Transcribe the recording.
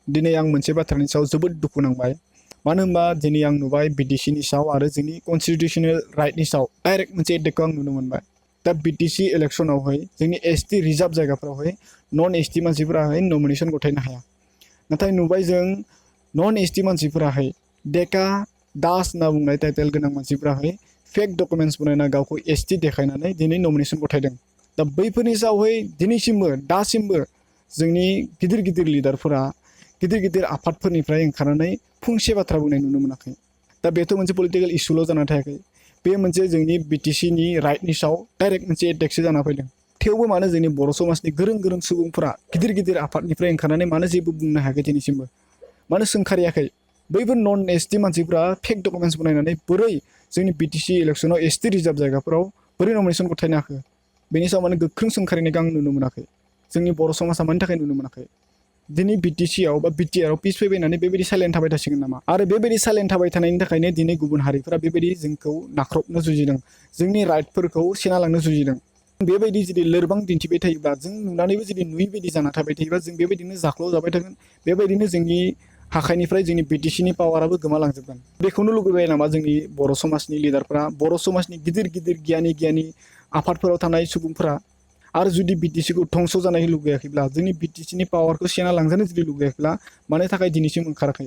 दिनै आं मोनसे बाथ्रानि सायाव जोबोद दुखु नांबाय मानो होनबा दिनै आं नुबाय बिटिसिनि सायाव आरो जोंनि कनस्टिटिउसनेल राइटनि सायाव डाइरेक्ट मोनसे एटेकखौ आं नुनो मोनबाय दा बिटिसि इलेक्सनावहाय जोंनि एसटि रिजार्भ जायगाफोरावहाय नन एसटि मानसिफोराहाय नमिनेसन गथायनो हाया नाथाय नुबाय जों नन एसटि मानसिफोराहाय डेका दास होनना बुंनाय टाइटेल गोनां मानसिफोराहाय फेक डकुमेन्टस बनायना गावखौ एसटि देखायनानै दिनै नमिनेसन गथायदों दा बैफोरनि सायावहाय दिनैसिमबो दासिमबो जोंनि गिदिर गिदिर लिडारफोरा गिदिर गिदिर आफादफोरनिफ्राय ओंखारनानै फंसे बाथ्रा बुंनाय नुनो मोनाखै दा बेथ' मोनसे पलिटिकेल इस्युल' जाना थायाखै बे मोनसे जोंनि बिटिसिनि राइटनि सायाव डाइरेक्ट मोनसे एटेकसो जाना फैदों थेवबो मानो जोंनि बर' समाजनि गोरों गोरों सुबुंफोरा गिदिर गिदिर आफादनिफ्राय ओंखारनानै मानो जेबो बुंनो हायाखै दिनैसिमबो मानो सोंखारियाखै बैफोर नन एसटि मानसिफ्रा फेक डकुमेन्टस बनायनानै बोरै जोंनि बिटिसि इलेक्सनाव एसटि रिजार्भ जायगाफोराव बोरै नमिनेसन गथायनो हाखो बेनि सायाव माने गोख्रों सोंखारिनायखौ आं नुनो मोनाखै जोंनि बर' समाजा मानि थाखाय नुनो मोनाखै दिनै बिटिसिआव बा बिटिआरआव पिस फैबायनानै बेबायदि साइलेन्ट थाबाय थासिगोन नामा आरो बेबायदि साइलेन्ट थाबाय थानायनि थाखायनो दिनै गुबुन हारिफोरा बेबायदि जोंखौ नाख्रबनो जुजिदों जोंनि राइटफोरखौ सेना लांनो जुजिदों बेबायदि जुदि लोरबां दिन्थिबाय थायोब्ला जों नुनानैबो जुदि नुयै बायदि जाना थाबाय थायोब्ला जों बेबायदिनो जाख्ल' जाबाय थागोन बेबायदिनो जोंनि आखाइनिफ्राय जोंनि बिटिसिनि पावाराबो गोमालांजोबगोन बेखौनो लुगैबाय नामा जोंनि बर' समाजनि लिडारफोरा बर' समाजनि गिदिर गिदिर गियानि आफादफोराव थानाय सुबुंफोरा आरो जुदि बिटिसिखौ धंस' जानाय लुगैयाखैब्ला जोंनि बिटिसिनि पावारखौ सेना लांजानो जुदि लुगैयाखैब्ला मानि थाखाय दिनैसिम ओंखाराखै